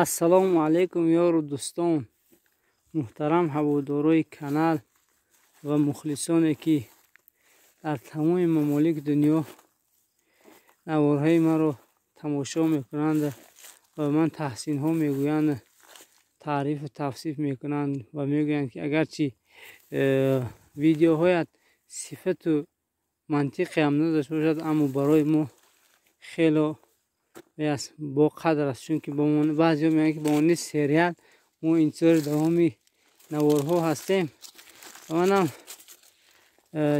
Ассалому алайкум, ёру дӯстон, муҳтарам ҳаводорои канал ва мухлисоне, ки дар тамоми мамолики дунё наворҳои маро тамошо мекунанд ва ман таҳсинҳо мегӯянд, таърифу тавсиф мекунанд ва мегӯянд, ки агарчи видеоҳоят сифату мантиқе ҳам надошта бошад, аммо барои мо хело боқадр аст, чунки баъзеҳо мегӯянд, ки ба монанди сериал мо интизори давоми наворҳо ҳастем. Ва манам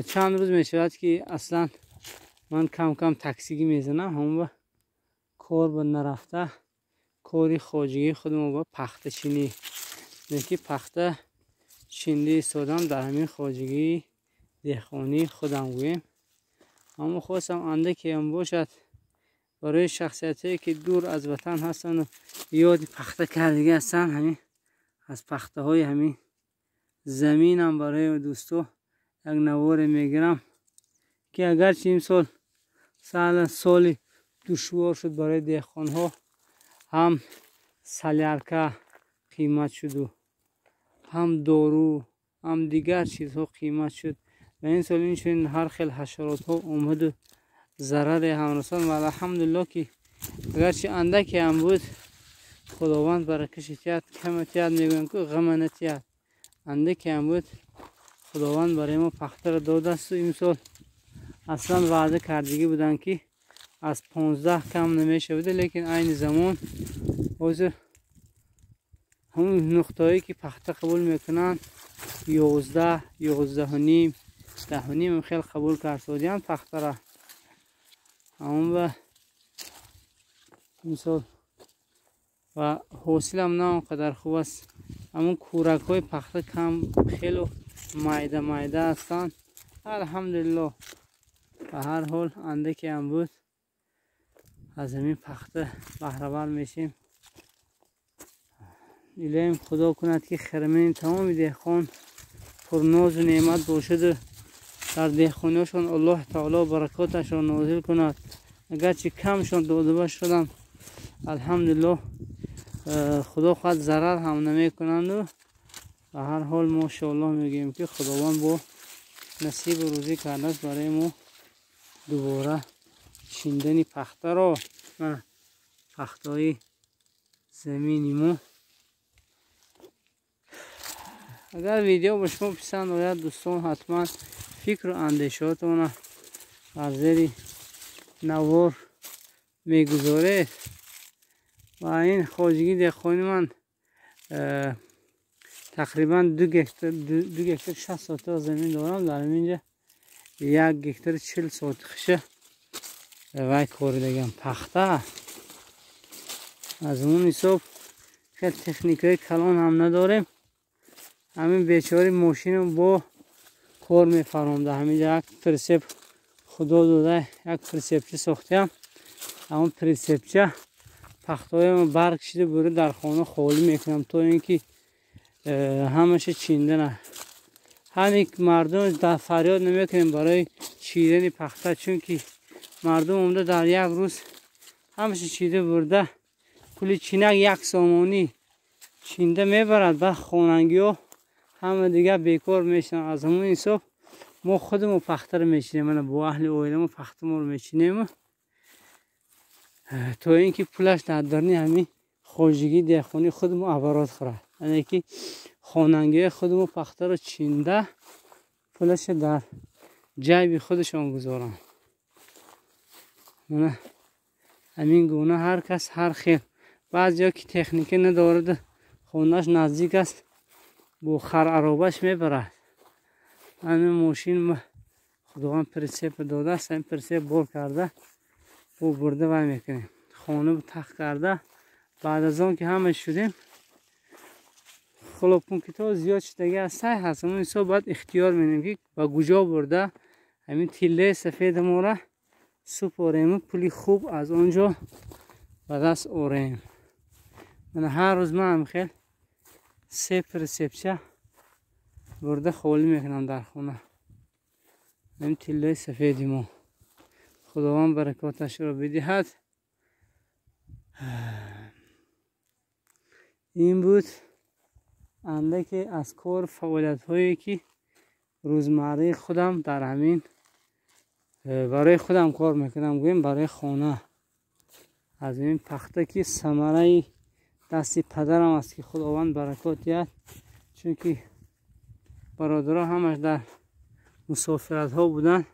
чанд рӯз мешавад, ки аслан ман кам кам таксигӣ мезанам, ҳамон кор ба нарафта, кори хоҷагии худмо ба пахтачинӣ, ки пахта чинда истодам дар ҳамин хоҷагии деҳқонии худам гӯем. Аммо хостам, андакеам бошад, барои шахсиятҳое, ки дур аз ватан ҳастанду ёди пахта кардагӣ ҳастанд, ҳамин аз пахтаҳои ҳамин заминам барои дӯсто як наворе мегирам, ки агарчи имсол соли душвор шуд барои деҳқонҳо, ҳам солярка қимат шуду, ҳам дору, ҳам дигар чизҳо қимат шуд ва ин сол инчунин ҳар хел ҳашаротҳо омаду зараре ҳам расонд. Ва алҳамдулилло, ки агарчи андаке ҳам буд, Худованд баракаши тиҳад, кама тиҳад, мегӯям, ки ғама натиҳад. Андаке ҳам буд, Худованд барои мо пахтаро додасту имсол аслан ваъда кардагӣ буданд, ки аз 15 кам намешавада, лекин айни замон ҳозир ҳамон нуқтаҳое, ки пахта қабул мекунанд, 11, 11.5, 10.5 хел қабул кардодианд пахтара. Ҳамон ба имсол ва ҳосилам на он қадар хуб аст. Ҳамон кӯракҳои пахта кам, хело майда майда ҳастанд. Алҳамдулилло, ба ҳар ҳол андаке ҳам буд, аз ҳамин пахта баҳравар мешем. Илоҳим, Худо кунад, ки хирмани тамоми деҳқон пурнозу неъмат бошаду дар деҳқониҳошон Аллоҳ таоло баракоташро нозил кунад. Агарчи камшон дода бошадам, алҳамдулилло, Худо хоҳад, зарар ҳам намекунанду ба ҳар ҳол, мошоаллоҳ мегӯем, ки Худованд бо насибу рӯзӣ кардааст барои мо дубора чиндани пахтаро. Пахтаҳои замини мо. Агар видео ба шумо писанд ояд, дӯстон, ҳатман фикру андешаотонро дар зери навор мегузоред. Ва ин хоҷагии деҳқони ман тақрибан 2 гектар 60 сотиқ замин дорам. Дар ҳаминҷа 1 гектар 40 сотиқша вай коридагам пахта. Аз он ҳисоб хел техникаи калон ҳам надорем. Ҳамин бечори мошинам бо кор мефармам. Дар ҳаминҷа як прицеп Худо дода, як прицепча сохтиам. Ҳамон прицепча пахтаҳоям бар кашида бурда, дар хона холӣ мекунам, то ин ки ҳамаша чиндана. Ҳамин мардум дар фарёд намекунем барои чидани пахта, чунки мардум омада дар як рӯз ҳамаша чида бурда, пули чинак 1 сомонӣ чинда мебарад. Ба хонангиҳо ҳама дигар бекор мешаванд. Аз ҳамон ҳисоб мо худамон пахтаро мечинем, мана бо аҳли оиламо пахтаморо мечинем, то ин ки пулаш дар дарни ҳамин хоҷагии деҳқонии худмо оборот хӯрад, яъне ки хонангиҳои худмо пахтаро чинда, пулаша дар ҷайби худашон гузоранд. Мана ҳамин гуна ҳар кас ҳар хел. Баъзеҳо, ки техника надорад, хонааш наздик аст, бо хар аробаш мебарад. Ҳамин мошин Худованд прицепа додааст, ҳамин прицеп бор карда, бо бурда вай мекунем, хона тах карда. Баъд аз он ки ҳама шудем, хлопункитҳо зиёд шудаги аст, сай ҳаст. Ҳамон ҳисоб бояд ихтиёр менем, ки ба куҷо бурда ҳамин тиллаи сафеди моро супорему пули хуб аз он ҷо ба даст орем. Мана ҳар рӯз ман хел се прицепча бурда холӣ мекунам дар хона ҳамин тиллаи сафеди мо. Худованд баракоташро бидиҳад. Ин буд андаке аз кор фаъолиятҳое ки рӯзмарраи худам дар ҳамин барои худам кор мекунам, гӯем барои хона. Аз ин пахта ки самараи дасти падарам аст ки Худованд баракот диҳад, чунки бародаро ҳамаш дар мусофиратҳо буданд.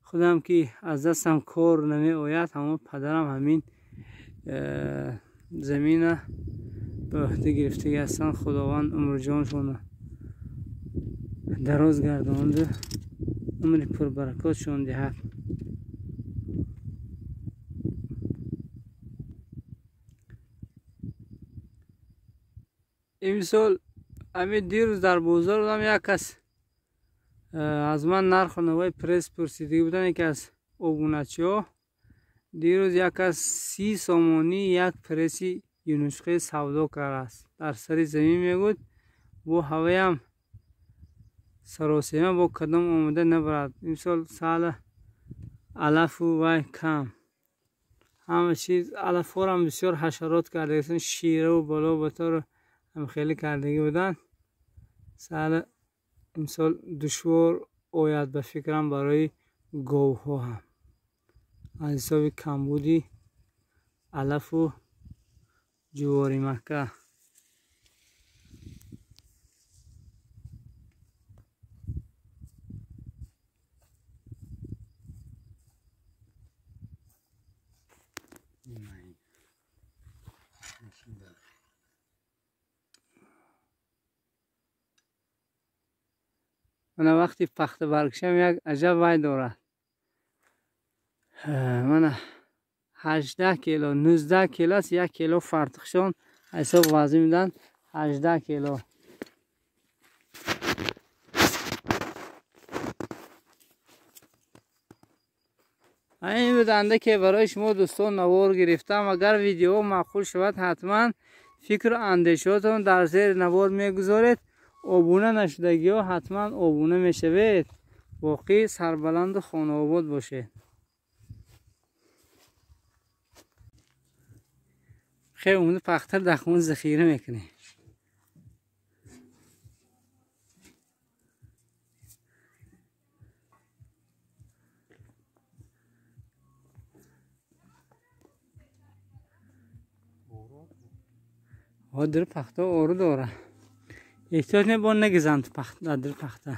Худам ки аз дастам кор намеояд, ҳамон падарам ҳамин замина ба ӯҳда гирифтагӣ ҳастанд. Худованд умру ҷоншонро дароз гардонду умри пурбаракотшон диҳад. Имсол ҳамин дирӯз дар бозор будам, як кас аз ман нарху навои пресс пурсидагӣ буданд, яке аз обуначиҳо. Дирӯз як кас 30 сомонӣ як пресси юнучқаи савдо кардааст. Дар сари замин мегӯд, бо ҳаваям саросема бо кадом омода набарад. Имсол сала алафу вай кам, ҳама чиз алафҳорам бисёр ҳашарот кардагисан, шираву бало батору ҳам хеле кардагӣ буданд. Сала имсол душвор ояд ба фикрам барои говҳо ҳам аз ҳисоби камбуди алафу ҷувори макка. Мана вақти пахта баркшам як аҷаб вай дорад. Мана 18 кило, 19 кило аст, 1 кило фартиқшон ҳисоб вазн медиҳанд 18 кило. Ин буд андаке барои шумо дӯстон навор гирифтам. Агар видео маъқул шавад, ҳатман фикру андешаҳотон дар зери навор мегузоред. Обуна нашудагиҳо ҳатман обуна мешавед. Боқӣ сарбаланду хонаобод бошед. Хеле умда пахтар дар хона захира мекунем. Дар пахта ору дорад. Эҳтиёт не бо нагизанд дар пахта.